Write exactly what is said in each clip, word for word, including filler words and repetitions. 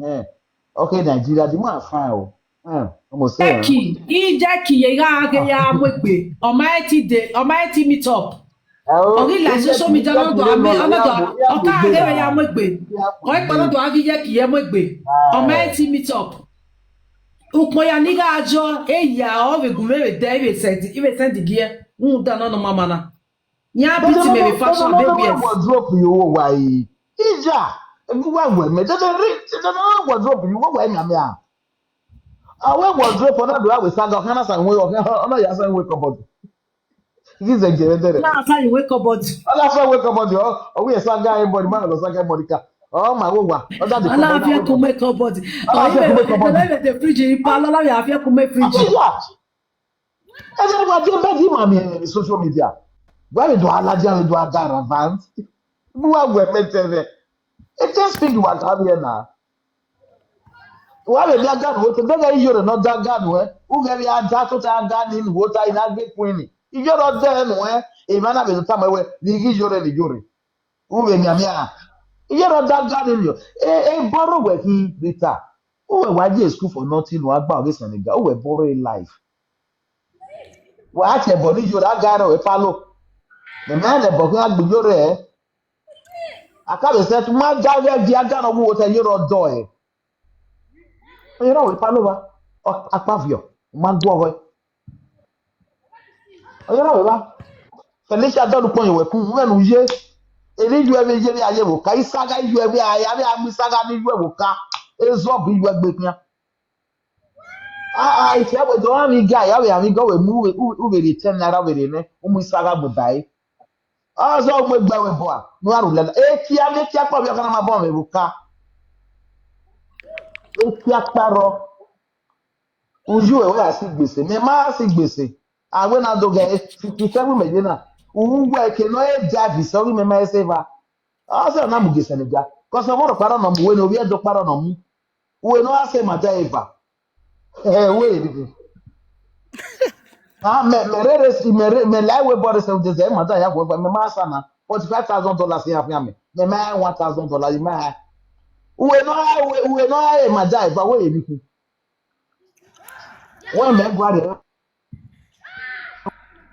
Eh, okay, Nigeria, the man fine o. Eh, almost there. Jackie, I Jackie ye gha ghe ya mu egbe. Ọ ma ẹ ti de, ọ ma ẹ ti meet up. Ọ ghi la social media, ọ na do a mi, ọ na do a, ọ ka ghe ya mu egbe. Ọ ikpọ na do a ghi Jackie ye mu egbe. Ọ ma ẹ ti meet up. Ukpọn ya ni gha jọ, eya ọ vbe gu mwẹ vbe dẹ, I vbe send, I vhe send giẹ. Rhunmwuda nọ nọ mama na. Yan beat me vbe fashion, baby. Wardrobe yo wo wa yi. Ija, wa wẹ mẹ, de de ri, de de wardrobe yo wo wa yi mẹ a. A wẹ wardrobe na do a wẹ saga, ọ khian na sa wẹ, ọ khian, ọ na ya sa wẹ cupboard. Gi zẹ gẹrẹ dẹrẹ. Na sa wẹ cupboard. Ọ na sa wẹ cupboard, ọ, ọ wẹ saga everybody, ma lọ saga everybody ka. Ọ ma wo wa, ọ da de. Ala afia ku me cupboard. Ọ ye me de fridge, ipa la la afia ku me fridge. Ẹzẹ wa die bed ima miẹn social media. Wẹ vbe do a ladian vbe do a ga ravant. Bu wa wẹ mẹ tẹrẹ. It just think you are coming here now. Wa vbe mi aga nu te, bẹghe iyore nọ da aga nu ẹ. U ghẹ vbe a da tota aga ni nu wo ta i na gbe queen. Iyore ọ dẹ nu ẹ, emwa na vbe do tama wẹ, vbe ighi iyore ni iyore. U vbe mianmian. Iyore ọ da aga ni niọ. E, e borrow wẹ khin Rita. U wẹ wa ye school for nothing, wa gba ọghe Senegal. U wẹ borrow a life. Wa tie ẹbọ ni iyore aga rẹ Palo. Mẹ ma rẹn ẹbọ khian gbe iyore ẹ. A ka vbe sẹ ma da ghẹ gie aga nọ wu otọ iyore ọdọ ẹ. Iyore ọvbe Palo va. Ọ, akpaviọ, ma guọghọ ẹ. Iyore ọvbe va. Felicia dọlukpọn ye wẹ kun, mwẹ ne u ye. Eni iyuẹ vbe ye vbe a ye vbe oka, isaga iyuẹ vbe a, a vbe a mu isaga ni iyuẹ vbe oka. Ezọb iyuẹ gbe khian. A, a, ifiawẹ do gha vbe ga, ya vbe a vbe ga, u vbe mu, u vbe, u vbe rhie ten naira, u vbe rhie nẹ, u mu isaga gbe ba ẹre. Ọ zọ mu egbe ẹvbo a, ne u gha rhulẹ la. Ekia, vbe ekia kpọ vbe ọkhan na ma bọ mwẹ vbe oka. Ekia kparọ. Uju ẹre wẹ a si gbese, mẹ ma si gbese. A wẹ na do ghe fifty seven mẹ ye na. U wẹ ke nọ e Jarvis, ọ ghi mẹ ma ẹse eva. Ọ sẹ na mu gese ne ga. Kọsẹ ọmọ rọ kparọ nọ mu, wẹ ne ovbi ẹdọ kparọ nọ mu. Uwẹ ne ọ gha sẹ ma da eva. Ẹ, wẹ eri. Ah, mẹ, mẹ rere si, mẹ re, mẹ la wẹ bọrẹ seven days, ẹ ma da ya wẹ, mẹ ma sa na forty five thousand dollars ya fian mẹ. Mẹ ma one thousand dollars, ma. Uwẹ ne ọ gha, uwẹ, uwẹ ne ọ gha ma da eva, wẹ eri. Wẹ mẹ gua rẹ.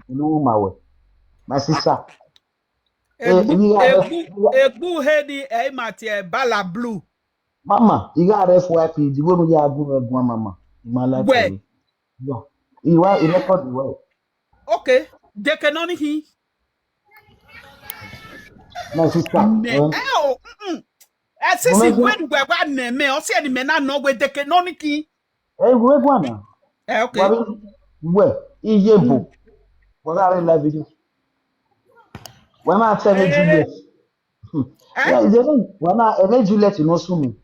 Inu ma wẹ. My sister. Eh, Egbu, we are egbu, egbu he ni ẹ i ma tie bala blue. Mama, I gha ref wipe the way no ya gu me guan mama. I ma like Wẹ. You. Yo, I wa, I record the way. Okay. Deke nọ ni khin. My sister. Mẹ, Eh? ẹ o, mm-mm. Ẹ sisi Mama, wẹ wẹ wa nẹ mẹ, ọ si ẹni mẹ na nọ wẹ deke nọ ni khin. Ẹ wo egua na. Eh, okay. Wa be wẹ iye bo. Wa gha re live video. Wa na tẹ me Eh. Juliet. Hmm. Eh? Yeah, is there wa na eme Juliet no sunu.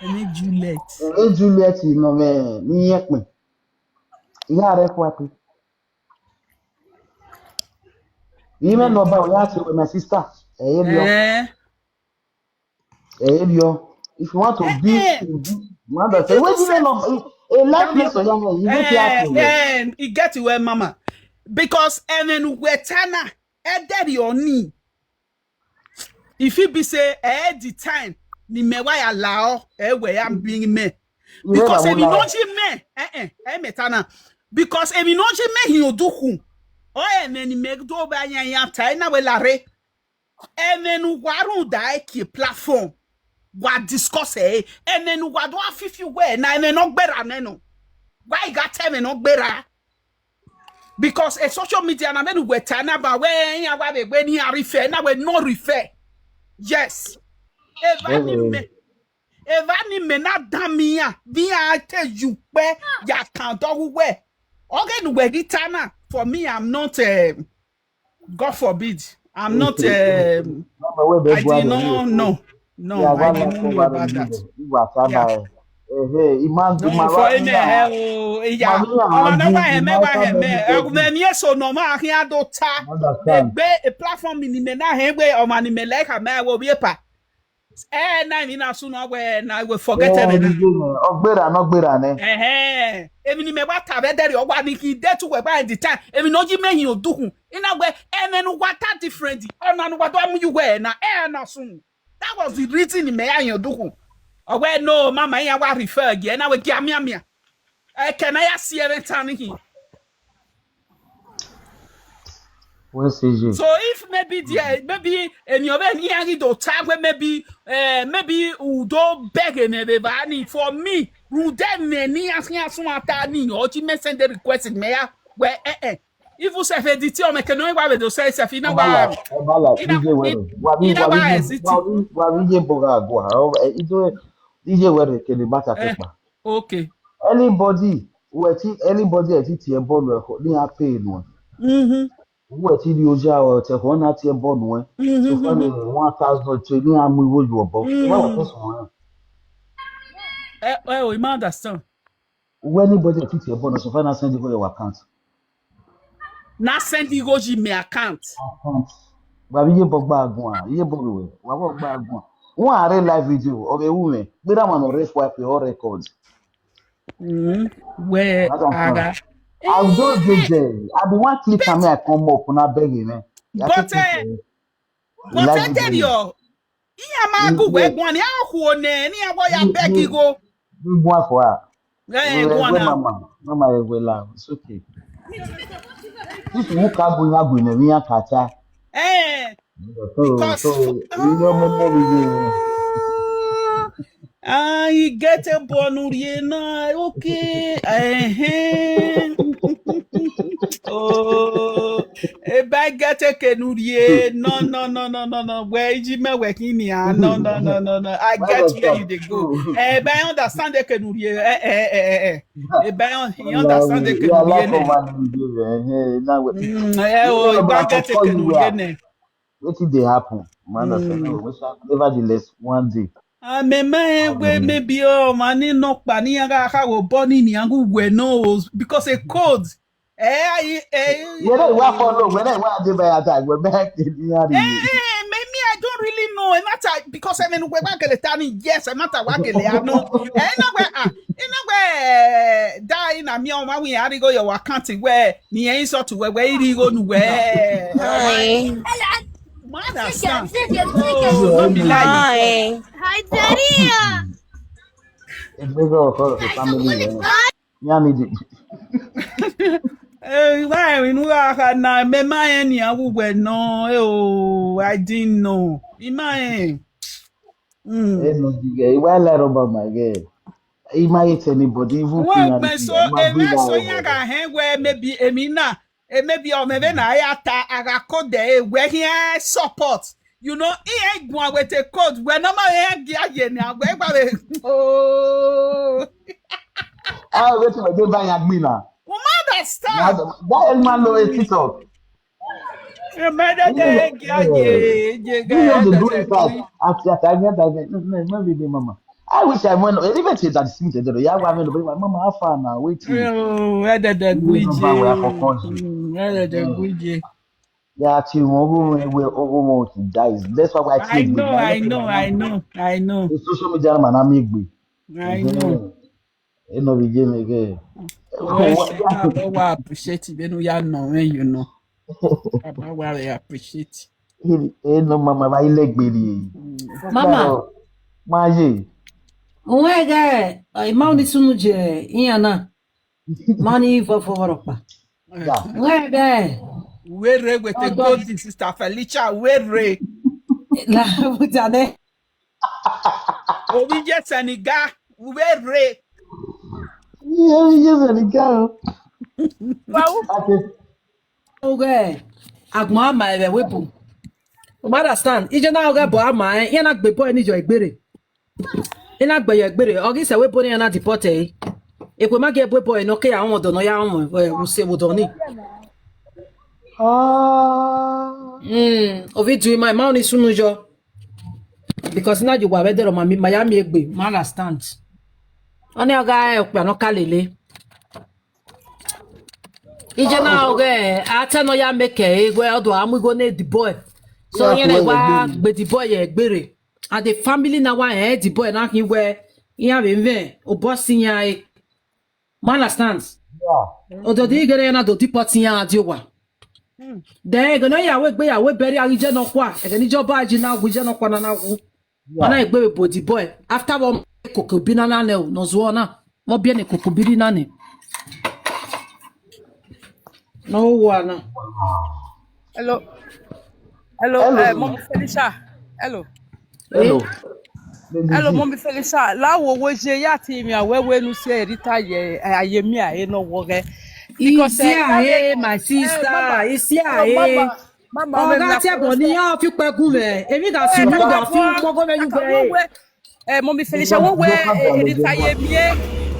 Eme Juliet. Eme Juliet no me ni yẹn pin. Iya rẹ kua pin. Ime no ba ya ti with my sister. Eh, yeah, Eh. Eh, yo, if you want to be, Eh, eh. You want to say, It wait, is you know, a life Dami, place for young, you get eh, to eh, e get well, mama. Because ẹmwẹ ne uwẹ ta na, ẹ dẹrriọ ni. If it be say, eh, the time, ni mẹ wa ya la ọ, ẹ wẹ ya bi mẹ. You never Because will emwi lie. Nọ ji mẹ, eh, eh, eh, mẹ ta na. Because emwi nọ ji mẹ hin odukhun. Ọ ẹmwẹ ni mẹ do ba yan yan ta, ẹ na wẹ la rre. Ẹmwẹ ne uwa rhunmwuda ẹki platform, wa discuss ẹre. Ẹmwẹ ne uwa do a fifi wẹ na, ẹmwẹ ne ọ gberra nẹ nọ. Wa i gha ta ẹmwẹ ne ọ gberra. Because e social media na, vbene uwẹ ta na ba wẹ iran wa vbe gbe ne iran rri fẹ, na wẹ nọ rri fẹ. Yes. Evba ni mẹ, evba ni mẹ na dan mi iran, vbe iran te yu kpẹ ya kan dọghe uwẹ. Ọghe ne uwẹ ghi ta na, for me, I'm not, um, God forbid. I'm not, um, I did not know. No, I did not know about that. Yeah. Ehe, ima No, ima for wa him, iya. Eh, oh, iya. Mami, Ọmọ na wa hẹn mẹ, wa hẹn mẹ. Ẹgùnmẹ ni eso nọ ma khian do ta. Understand. Egbe a platform ni mẹ na hẹn wẹ ọmọ ni mẹ like amẹ wo bi epa. Eh, na ni na su no we na we forget Eh, it. Ọgbera, ọgbera nẹ. Eh, eh. Emi ni mẹ wa ta vbe dẹrriọ, ọ wa ni ki de tu wẹ by the time. Emi no ji mẹ hin odukhun. Ina wẹ, ẹmwẹ ne uwa ta different. Ọna ne uwa do mu yu wẹ na. Eh, na su. That was the reason mẹ ya hin odukhun. Ọ wẹ no, mama, iran wa refer gie na wẹ gia mianmian. Ẹkẹ na ya si ẹmwẹ tan ni hin. Wẹ se ye. So if maybe there, maybe eni ọvbe ne iran ghi do ta wẹ maybe, eh, maybe u do bẹghe mwẹ vbe evba ni, for me, rhunmwuda ẹmwẹ ne iran khian suẹn ta ni, ọ ji mẹ send request mẹ ya wẹ, eh, eh. Even self edit ọ, mẹ ke nọ wa vbe do sẹ self, I na wa, Ẹbala, ẹbala, I na, DJ Wẹrẹ. I na wa exit. Wa vbe ye bọgha gua. DJ Wẹrẹ kele bata kẹkpa. Okay. Anybody, wẹ ti, anybody ẹ ti tie ẹbọ nuẹ, ne iran pay nuẹ. Mhm. Wẹ ti rhie oya ọtẹ khọ na tie ẹbọ nuẹ. So far, one thousand to ne iran mu igho yu obọ. Why wa test one? Eh, eh, oh, I ma understand. Wẹ anybody ẹ ti tie ẹbọ nuẹ, so far na send igho your account. Na send igho yi my account. Account. Wa vbe ye bọ gba guan, ye bọ we, wa bọ gba guan. Wọn a rhe live video, ọ vbe wu mwẹ. Gbera ma nọ ref wipe your record. Mm, wẹ That's what I'm ara. I will just go there. I be one click and me I come up na beg him. But, eh, but I tell you, iran ma gu wẹ guan ni, a khuo nẹ, ne iran wẹ ya beg igho. Gbogbo afọ a. Eh, guan na. Mama, mama, ewe la, it's okay. If you ka bu ya gbe ne mi ya ka ta. Eh, So, so, you know, mo mo bi. Ah, I get a born uriena. Okay. Eh. Oh, eba I get a kenurie. No, no, no, no, no, no. Where is my working here? No, no, no, no, no. I get where you dey go. Eh, but I understand the kenurie. Eh, eh, eh, eh, eh. Eh, but I understand the kenurie. Mm, eh, oh, eba I get a kenurie. Wetin dey happen? Man, nevertheless, one day. Amẹma ẹn wẹ maybe ọ ma ni nọkpa ne iran gha kha vbe obọ ni nian gu wẹ nọ o, because a code. Eh, eh, eh. Whether you want follow, whether you want to buy a tag, we make it. Eh, eh, me, me, I don't really know. E matter because I mean, we wa gele ta ni, yes, e matter wa gele a no. Eh, no we ah, e no we da ina mi o ma wi ari go your account we ni e insult we we iri go nu we. Hi. Ma understand. Oh, no be like. Hi. Hi, Daria. It's because of the family. Yeah, me. Eh, why we nu gha kha na, me ma eni a wu we no, eh, oh, I didn't know. I ma en. Mm. Eh, no, the guy, why lie about my girl? He might hate anybody, even Well, but so, eh, man, so ya ga hen where maybe, eh, me na, eh, maybe, or maybe na ya ta, I ga code there, eh, where he support. You know, he ain't going with a code. Where no man ain't get ye now. Where, where, oh. Ah, wait till they buy Admina. Woman understand. That man know a TikTok. Remember the guy, yeah, yeah, You know the guy, doing that. After that, I get that. No, no, no, baby mama. I wish I went. Even say that sweet. Yeah, I went. Mama, how far now? Wait till. Oh, where the, the You know, man, we are for Gucci. country. Mm, where the, the Gucci. Yeah, actually, one woman, we, one woman, she dies. That's why I I think we know, like I it, know, man. I know, I know. The social media man, I'm angry. I know. You know, we give me again. Well, I appreciate it. Then we are no, when you know. I appreciate. Hey, no, mama, why you like baby? Mama. My ye. Wege, ima oni sunu je, iyan na. Mani vo fo vọrọkpa. Yeah. Wege. Were with the golden sister Felicia, were. La butane. Obi je Senegal, were. Yeah, yes, and the girl. Oge, agbọn ama ẹvbo ẹvbo ebo. You understand? Ije na oge bo ama, eh, iyan na gbe boy ni yo egbere. Ina gbe yo egbere, ọ ghi sẹ wẹ boy ni iran na deport ẹre. Ekwe ma gie boy boy nọ ke ya rọnmwẹ ọdọ nọ ya rọnmwẹ, eh, use vbe odọ ni. Ah. Mm, ovi du ima, ima oni sunu yọ. Because na ye owa vbe ẹdẹrẹ ma mi, ma ya miẹn egbe, ma understand. Ọni ọ gha okpia nọ ka lele. Ije na oge, a te nọ ya make ẹre wẹ ọdọ a mu igho ne the boy. So, yeah, iran wa gbe the boy ye egbere. And the family na wa rẹn the boy na khin wẹ iran vbe mwẹ obọ si iran re. Ma understand? Yeah. Odọ de ighe na do deport iran a die owa. Then ẹghẹ ne ọ ya wẹ egbe ya wẹ bẹrriẹ a ghi je nọkhua, ẹghẹ ne ijọba ji na wu, ije nọkhua na na wu. Ọ na egbe vbe body boy. After vbe ọ ma koko bi na na nẹ o, ne ọ zuọ na. Vbe ọ biẹ ne koko biri na nẹ. Ne ọ wa na. Hello. Hello, Hello. Eh, Mommy Felicia. Hello. Hello. Hello, Mommy Felicia. La wo wo je ya ti mi awe we nu se Rita ye, eh, aye mi aye no wo ghe. Because, eh, Isia eh, my sister, eh, mama, Isia eh, eh. Mama, mama, ọ gha tie ẹbọ ne iran fi ukpẹ gun mwẹ, emwi gha sunu, ọ gha fi ukpọgọ mwẹ yu gbe. Eh, Mommy Felicia, wo we, eh, Rita ye mi,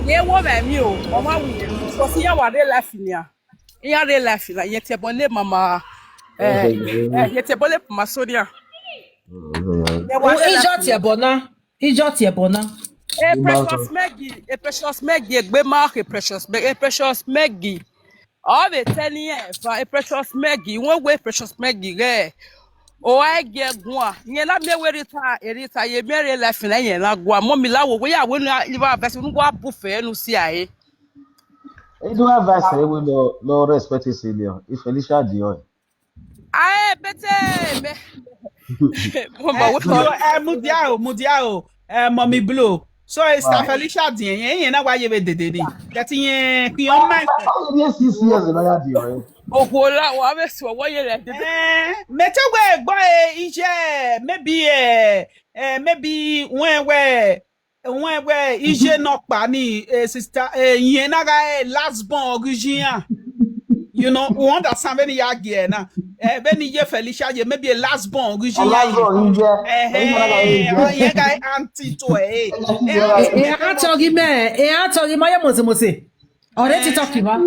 ye wo vbe mi o, ọ ma wu ye mi. Because iran wa real life nia. Iran real life na, ye tie ẹbọ ne mama, eh, eh, ye tie ẹbọ ne mama Sonia. Ye wa real life. Ijo tie ẹbọ na, ijo tie ẹbọ na. Eh, Precious Maggie, eh, Precious Maggie, egbe ma ke Precious Maggie, eh, Precious Maggie. Ọ vbe tẹ ne iran eva, eh, Precious Maggie, wẹ wẹ Precious Maggie ghẹ. O wa gie guan, yẹn na miẹn wẹ Rita, eh, Rita ye miẹn real life na yẹn na gua. Mommy la wo, wẹ ya wẹ ne iva vẹsi nu gua bu fe nu si ae. Edu advice ẹ wẹ lọ, lọ respect senior. If Felicia di ọ. Ae, bete me. Mo ba Eh, we so, eh, mudia o, mudia o, eh, Mommy Blue. So, eh, Sister Felicia di yẹn, yẹn na wa ye vbe dede ni. That yẹn, kí ọ ma. Yes, six years na ya di ọ. Okhuo la, wa vbe suẹ, wa ye lẹ dede. Eh, me te we gbo, eh, iye, maybe, eh, eh, maybe when we, when we, iye nọkpa ni, eh, sister, eh, yẹn na gha, eh, last born ọghe iye iran. You know, we understand vbene I ya gie na. Eh, vbene iye Felicia ye, maybe a last born ọghe iye iran. Last born, yeah. Eh, eh, yeah, guy auntie to, eh. Eh, eh, a tọghi mẹ, eh, a tọghi mẹ, ye mose mose. Ọre TikTok ma.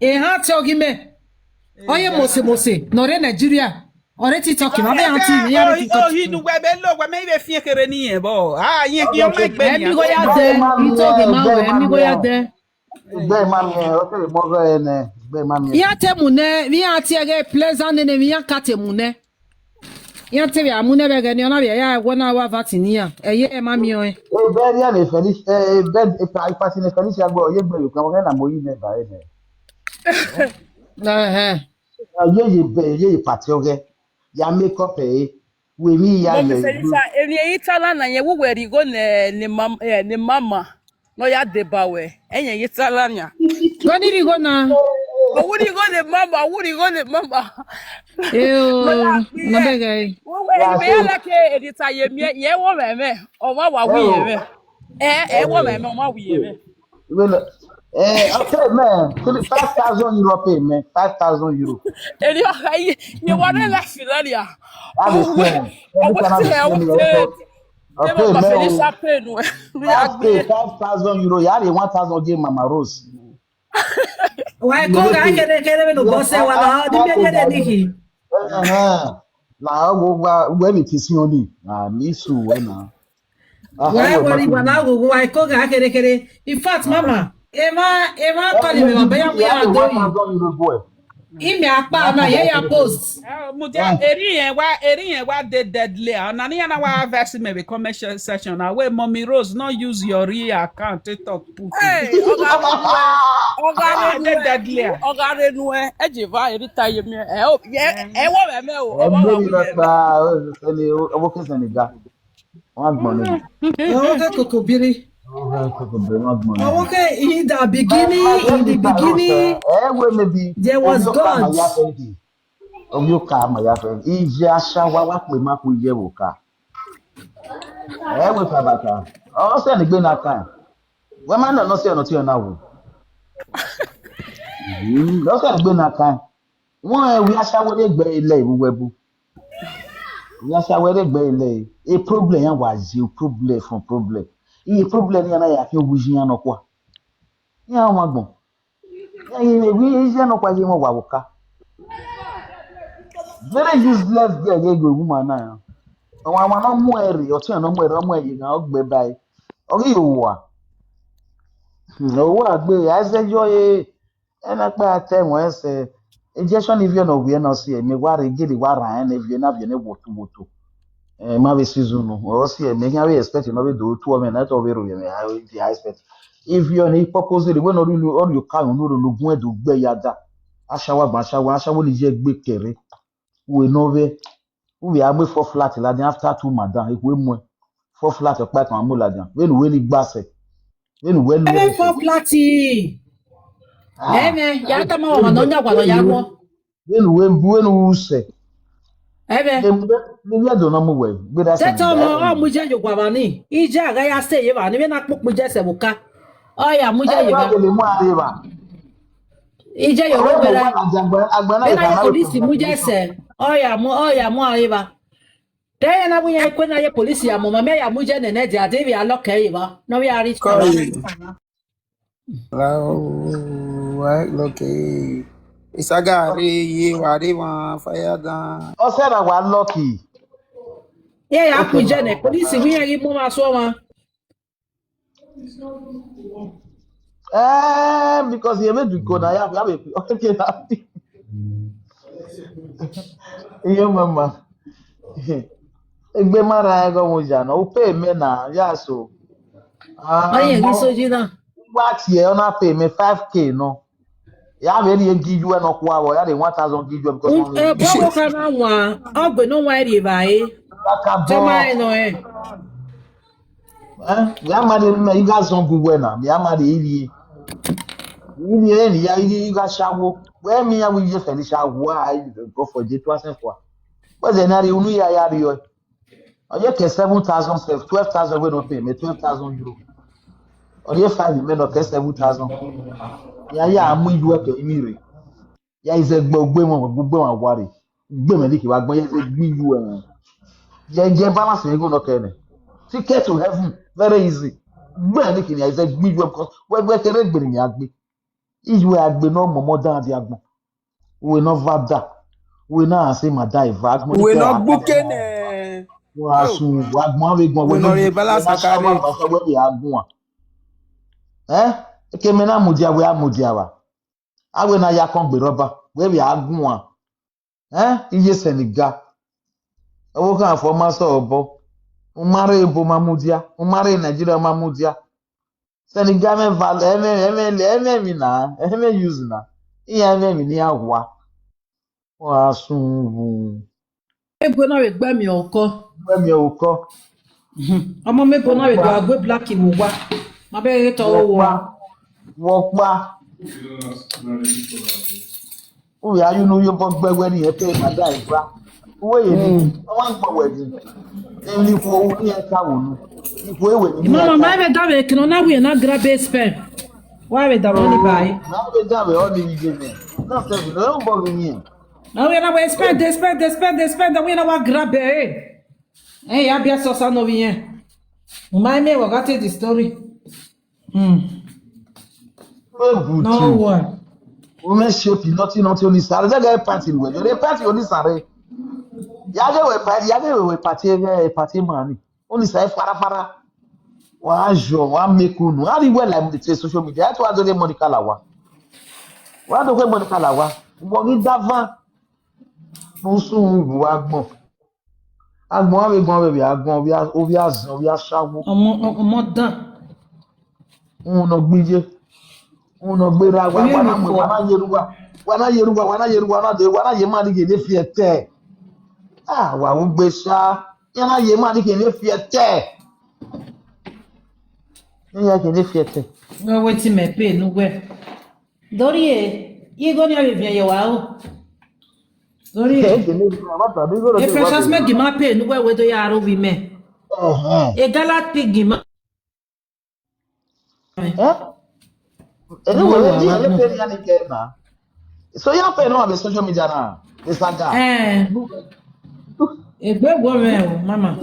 Eh, a tọghi mẹ. Ọ ye mose mose, ne ọ rre Nigeria. Ọre TikTok ma, vbe auntie, ya rre TikTok. Ohi nu wẹ be lo, wẹ mẹ i vbe fiẹn kherhe ni yẹn bọ. Ah, yẹn kí ọmọ ẹgbẹ. Ẹ mi gho ya dẹ, I tọghi ma wẹ, ẹ mi gho ya dẹ. Gbe ma miẹn, ọ te mọ ghe nẹ, gbe ma miẹn. Iran te mu nẹ, vbe iran tie ẹghẹ Pleasant nene, vbe iran ka te mu nẹ. Iran te vbe a mu nẹ vbe ẹghẹ ni, ọ na vbe ya wẹ na wa va tin iran. Ẹ ye ẹ ma miẹn ọẹn. E bẹ rian ne Felicia, e bẹ, e pa, e pasi ne Felicia gbe, ọ ye gbe yo kan, ọ ghẹ na mo yi nẹ ba e nẹ. Ẹhẹn. Ọ ye ye bẹ, ye ye pati ọghẹ. Ya make up ẹ, wẹ emwi ya Mommy ye. Felicia, emwi ẹre i ta la na yẹn, wẹ uwẹ rhie igho ne, ne mam-, eh, ne mama. Ne ọ ya deba wẹ, ẹyẹn ye ta la nia. Gọ ni rhie igho na. Ọ wu rhie igho ne mama, ọ wu rhie igho ne mama. Eh, oh, Ne ọ ya gbe na ighẹ. Bẹgẹ. Wẹ, wẹ, Ya, emwi so ya la ke Rita ye miẹn, yẹn wọ mwẹ mwẹ, ọ wa wa wi yẹn mwẹ. Eh, ẹ wọ mwẹ mwẹ, ọ ma wi yẹn mwẹ. Even, eh, okay, man. Three, five thousand euro pay, man. Five thousand euro. Eri ọkha ye, ye wa ne la fi la ria. That is Ọwẹ, fair. Ọwẹ Every time ti I hẹ see ọwẹ you, te. I'll Te pay, ma man. Felicia pay nu. Mi That's agbe. Pay five thousand euro. You had a one thousand game, Mama Rose. Wa ko ga kere kere vbe no bọ sẹ wa la, ọ di mi ere ni khi. Uh-huh. Na wo wa, wẹ mi ti si oni. Na mi su wẹ na. Wa wẹ ni wa na wo wa ko ga kere kere. In fact, mama, emwa, emwa call me, baba, ya we are going. Ime akpa na ye ya post. Eh, mudia, eri yẹn wa, eri yẹn wa de deadly. Ọna ni ya na wa verse me be comment section. Na we Mommy Rose, no use your real account to talk put. Hey, ọgha renu ẹ, ọgha renu ẹ, ọgha renu ẹ, ẹ je va eri ta ye mi, ẹ o, ẹ, ẹ wọ mẹ mẹ o, ọmọ wa wi mẹ. Ọmọ kẹsàn-án ni ga. Wọn gbọn ni. Ọwọ kẹ koko biri. Ọwọ kẹ koko biri, wọn gbọn ni. Ọwọ kẹ in the beginning, in the beginning, Ẹ wẹ maybe there was God. Ovioka ma ya fẹ. Iye asawa wa kpe ma ku iye vbe oka. Ẹ wẹ fabata. Ọ sẹ ni gbe na kan. Wẹ ma nọ nọ sẹ nọ tiẹ na wo. Mm, ọ sẹ ni gbe na kan. Wọn ẹ wi asawa de gbe ilẹ iwu wẹ bu. Wi asawa de gbe ilẹ. E problem yan wa ye problem from problem. Iye problem ni ana ya ke wu iyan nọ kua. Iran wa gbọn. Ẹyin vbe iye nọkpa ye mwẹ wa vbe oka. Very useless girl ye yo woman na. Ọmwa ọmwa ne ọ mu ẹre, ọtẹn ne ọ mu ẹre, ọ mu ẹre ghan, ọ gbe ba ẹre. Ọ ghi yo wa. Hmm, owa gbe, a zẹ yọ e, ẹ na kpa a ta ẹmwẹ ẹsẹ. Injection ni viọ ne ọ wiẹ na si ẹre, mẹ wa rre gele wa rran ẹn ne viẹ na viẹ ne woto woto. Eh, ma vbe season unu, ọ si ẹre, mẹ khian vbe expect ne ọ vbe do tu ọmọ na, te ọ vbe ro vbe mẹ, I dey expect. If you are in purpose, the way no lu, ọ rhie oka unu, no lu gun ẹdẹ ugbẹ ya da. Asawa gba asawa, asawa ni ye egbe kẹre. Uwe nọ vbe, uwe a mu four flat ladian after two madam, ekhue muẹn. Four flat ọkpa kan a mu ladian. Vbene uwẹ ni gba sẹ. Vbene uwẹ ni Ebe four flat. Ah, Ẹmwẹ, ya tama ọmwa ne ọ yan wa nọ ya muọ. Vbene uwẹ bu vbene u sẹ. Ẹmwẹ. Ni vẹ do nọ mu wẹ. Gbeda sẹ. Tẹtẹ ọmọ, ọ mu iye ye owa vba ni. Iye a gha ya sẹ ye vba ni, vbene a kpokpo iye sẹ vbe oka. Ọ ya mu iye ye vba. Vbene mu a re vba. Iye ye oro gbera. Vbene a ye polisi mu iye sẹ. Ọ ya mu, ọ ya mu a re vba. Te ẹre na wẹ iran kue na ye polisi ya mu, ma mẹ ya mu iye nene dia, de vbe a lọkẹ ye vba, ne ọ vbe a rich Kọye. Wa lọkẹ. Isaga re ye wa re wan fire dan. Ọ sẹ na wa lucky. Ye ya Okay, ku iye now. Ne, polisi wẹ iran ghi mu ọmwa sẹ ọmwa. Eh, because ye vbe du iko na, ya, ya vbe, okay, na. Iye mama. Egbe ma ra ẹghọ vbe oya nọ, u pay mẹ na, ya so. Ah, Ọ ye ghi so yi na. Wa tie ọ na pay mẹ five K nọ. Ya vbe rhie gi yuẹ nọ kua vbọ, ya de one thousand gi yuẹ because one Ẹ, bọ wo ka na wan, ọ gbe ne ọ wan rhie vba e. Ka Tẹ ma bọ. Ẹ nọ ẹ. Eh, ya ma de mẹ, I gha zọn gu wẹ na, ya ma de rhie. Rhie ni ya, I gha shawo. Wẹ mi ya wi ye fẹ ni shawo, I go for je tu asen fua. Wẹ zẹ na rhie, unu ya ya rhie. Ọ ye ke seven thousand self, twelve thousand we no pay me, twelve thousand euro. Ọ ye five me no ke seven thousand. Ya ya mu iye ke imi re. Ya ize gbe ogbe wọn, ogbe wọn ware. Gbe me ni ki wa gbọn, ya ize gbe iye wọn. Ya je balance me go no ke ne. Ticket to heaven, very easy. Gbe ni ki ni ya ize gbe iye because we we kere gbe ni agbe. Iye agbe no momo dan di agbọn. Uwe ne ọ va da, uwe na se ma da eva, agbọn Uwe ne ọ gbuke nẹ. Wa sun, wa gbọn avbe gbọn, Uwe ne ọ rre bala sakare. Wa sa wẹ vbe a guan. Eh? Ke mẹ na mudia, wẹ a mudia vba. A wẹ na ya kọn gbe rọba, wẹ vbe a guan. Eh? Iye Senegal. Ọvbokhan fọ ma sẹ obọ. U ma rre ebo ma mudia, u ma rre Nigeria ma mudia. Senegal ẹmwẹ va, ẹmwẹ, ẹmwẹ, ẹmwẹ emwi na, ẹmwẹ use na. Iran ẹmwẹ emwi ne iran hua. Wa sun wu. Egbe na vbe gbe mi okọ. Gbe mi okọ. Ọmọ mi ebo na vbe do a gue black vbe owa. Ma bẹ ghe tọ Wọ wo. Kpa. Wọ kpa. U ya yu nu yo bọ gbẹ wẹ ni ẹ te ma da igba. Uwe ye ni, ọ wa gbọ wẹ ni. Emwi ni ikhuo ru ni ẹ ka wo nu. Ikhuo ewe ni Mama, ma vbe da vbe kene na wi na grab a pen. Wa vbe da vbe ni bai. Na vbe da vbe ọ ni ye ne. Na se bi no bọ ni yen. Na wi na we spend, they spend, they spend, they spend, we na wa grab e. Eh, ya bia sosa no vbe yen. U ma me wa ga tell the story. Hmm. Wẹ good No thing. One. Women shape nothing, nothing on this side. That guy party well. They party on this side. Yage we party, yage we party, eh, party money. On this side, fara fara. Wa jo, wa make unu. How do you well like the social media? That's why I don't get Monica Lawa. Wa do get Monica Lawa. Mo ni dava. Mo sun wa gbọn. Agbọn avbe gbọn vbe vbe agbọn ovbi azọn ovbi ashawo. Ọmọ ọmọ dan. Unu nọ gbe iye. Unu nọ gbe ra wa Oye wa mi na mu fọ. Wa na ye ruwa. Wa na ye ruwa, wa na ye ruwa, wa na de, wa na ye ma ni gele fi ẹtẹ. Ah, wa wo gbe sha. Ya na ye ma ni gele fi ẹtẹ. Ya gele fi ẹtẹ. No wetin me pay nu we. Dori e, igho ni avbe viẹn ye wa o. Dori e. Ẹ gele fi ma ta bi goro E fi wa precious gele. Me gi ma pay nu we we do ya ro vi me. Ẹhẹn. E gala pig gi ma. Eh? Ẹni wẹ wẹ di ẹlẹ pay ni a ni kẹ na. So ya pay no on the social media na. The saga. Eh. Egbe wo me o, mama.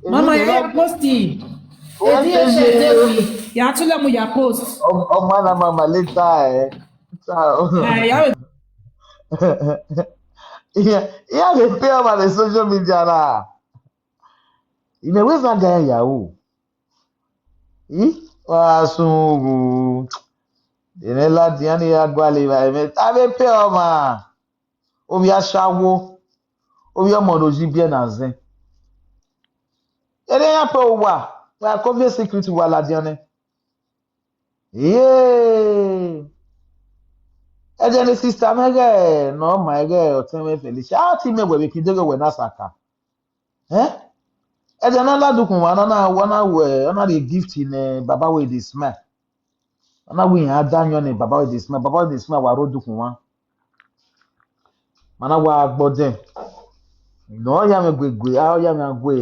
Mama, ya ya post. Edi e se de wi. Ya tule mu ya post. Ọmọ na mama later eh. Eh, ya we- Yeah, yeah, they pay over the social media na. Ine we saga ya o. Ih, wa sun wu. Ene ladian ni ya gualọ evba ẹmwẹ. A vbe pay ọmwa. Ovbi ashawo. Ovbi ọmọ ne oyi biẹ na zẹn. Ere iran pay uwa. Wa ko viẹ secret uwa ladian nẹ. Ee. Ẹdẹ ne sister mwẹ ghẹ ne ọ ma ẹghẹ ọtẹn mwẹ Felicia. A ti mẹ wẹ vbe kideghe wẹ na saka. Eh? Ẹdẹ na la dukhunmwu, a na, a na wẹ, a na rhie gift ne baba wey dey smell. A na wẹ iran da ayọn ne baba wey dey smell, baba wey dey smell wa ro dukhunmwu. Ma na wa gbọdẹn. Ne ọ ya mwẹ gue gue, a ya mwẹ gue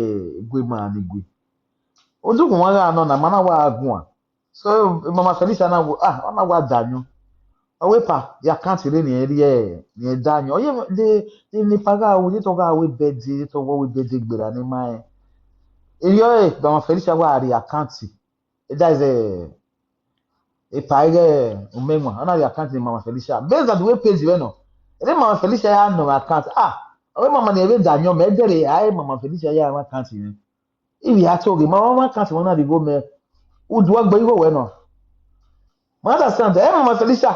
gue ma ni gue. Odukhunmwu gha nọ na, ma na wa guan. So mama Felicia na wo, ah, ọ na wa da ayọn. Ọ wẹ pa, ya account re ne ẹ rhie, ne ẹ da ayọn. Ọ ye de, de ne pa gha wo, de tọ gha we bẹde, de tọ wọ we bẹde gberra ne ma rẹn. Erriọ ẹre, mama Felicia wa rhie account. That is, eh, epa ighẹ umẹmwa, ọ na rhie account ne mama Felicia. Based on the way page wẹ nọ, ẹre mama Felicia ya nọ account. Ah, ọ wẹ mama ni ẹ vbe da ayọn mẹ, ẹdẹrẹ a re mama Felicia ya mwẹ account mwẹ. Ivbi a to ghe, mama mwẹ account mwẹ na rhie igho mẹ. Udu ọgbe igho wẹ nọ. Ma understand, ẹ mama Felicia.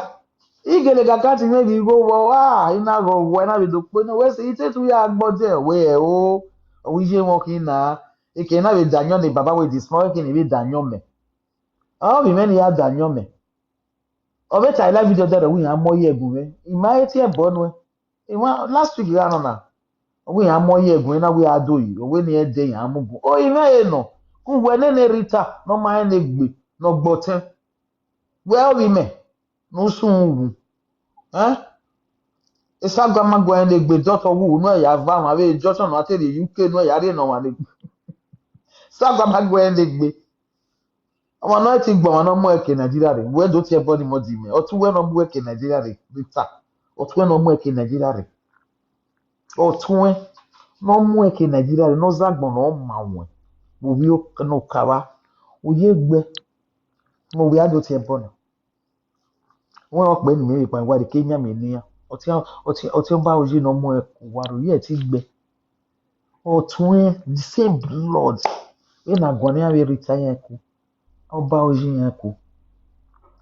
I gele ga account mwẹ rhie igho vbọ, ah, I na ghọ wẹ na vbe do kpe nọ, wẹ sẹ, I te tu ya gbọdẹn, wẹ ẹ o. Ọ wẹ iye mwẹ khin na. Eke na vbe da ayọn ne baba wey dey smell, eke ni vbe da ayọn mẹ. Ọ vbe mwẹ ne I ya da ayọn mẹ. Ọ vbe ta live video dẹrẹ, ọ wẹ iran mọ ye ẹgun mwẹ. I ma he tie ẹbọ nuẹn. I ma, last week gha nọ na. Ọ wẹ iran mọ ye ẹgun mwẹ na, wẹ a do yi. Ọ wẹ ne ẹ dẹ iran mu gun. O, I mwẹ he nọ. Ku wẹ nene Rita, ne ọ ma rẹn ne egbe, ne ọ gbe ọtẹn. Wẹ ovbi mẹ, ne usun wu. Eh? Esaguama guẹ ne egbe, doctor wu, ne ọ ya va ọmwa vbe junction ne a te rhie ye U K, ne ọ ya rhie ne ọmwa ne egbe. Esaguama guẹ ne egbe. Ọmwa ne ọ ti gbe ọmwa ne ọ mu ẹre ke Nigeria rre, wẹ do tie ẹbọ ni mọ di mẹ. Ọ tu wẹ ne ọ mu ẹre ke Nigeria rre, Rita. Ọ tu wẹ ne ọ mu ẹre ke Nigeria rre. Ọ tu wẹ ne ọ mu ẹre ke Nigeria rre, ne ọ za agbọn ne ọ ma wẹn. Ovbi ne okavba, u ye gbe, ne ovbi a do tie ẹbọ na. Wẹ ọkpẹ ne imẹ vbe kpa wa rre ke yan mẹ ne iran. Ọtiọnba oji ne ọ mu ẹre ku wa rre, ọ ye ẹtin gbe. Ọ tuẹn the same blood. Vbene a guan iran vbe Rita iran ku. Ọba oji iran ku.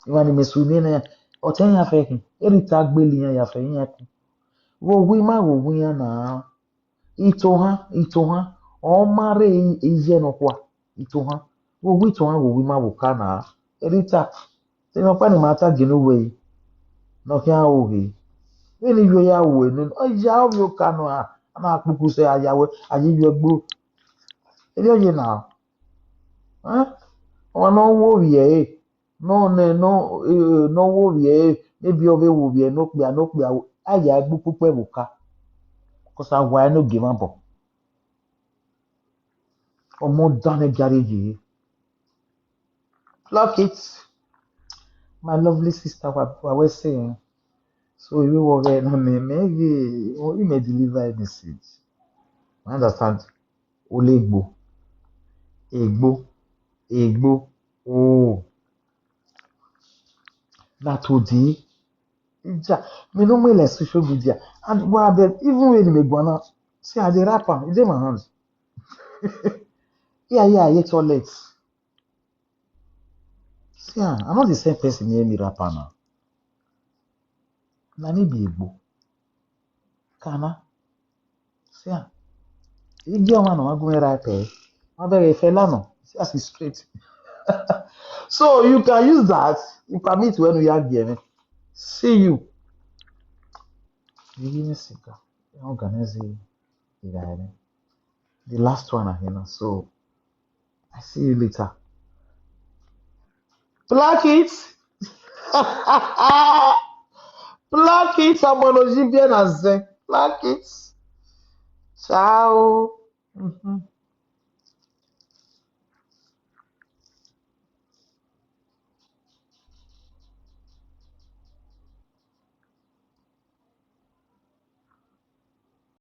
Emwa ni mẹ su nene iran, ọtẹn iran fẹ khin. Rita gbele iran ya fẹ iran ku. Vbe owa ima vbe owa iran na. Itohan, itohan, ọ ma rre iye nọkhua, itohan, vbe owa itohan vbe owa ima vbe oka na, Rita, emwi ọkpa ne ima ta gie ne uwẹ re, ne ọ khian ro ghe, vbene I yo ya ru enu, ọ ya ovbi oka nọ, a na kpukpu sẹ, a ya wẹ, a ye yo ẹgbe. Erriọ ye na, ọmwa ne ọ wo ovbi ẹre, ne ọ nẹ, ne ọ, eh, ne ọ wo ovbi ẹre, maybe ọ vbe wo ovbi ẹre ne okpia, ne okpia, a ya ẹgbe ukpukpu ẹvbo oka, because a wa ẹre ne ogie mwẹ obọ. Ọmọ dan ne gia rre ye. Pluck it. My lovely sister, wa, wa wẹ sẹ. So, I vbe wọ ghẹ nọ mẹ, mẹ ghe, imẹ deliver a message. You understand? Olegbo. Egbo. Egbo. Oh. Na to di. Ija. Mi no me like social media. And wa, but even when me guana, see, I dey rap am, e dey my hand. Yeah, yeah, I hate all that. See, ah, I'm not the same person here, me rapper now. Na ni bi egbo. Kana. See, ah, I get one, I go right there. My baby, fella, no. See, as it's straight. So you can use that. You permit when we are given. See you. You give me sicker. Organize it. The last one again. So I see you later. Pluck it. Pluck it, ọmọ ne oyi biẹ na zẹ. Pluck it. Ciao. Mhm.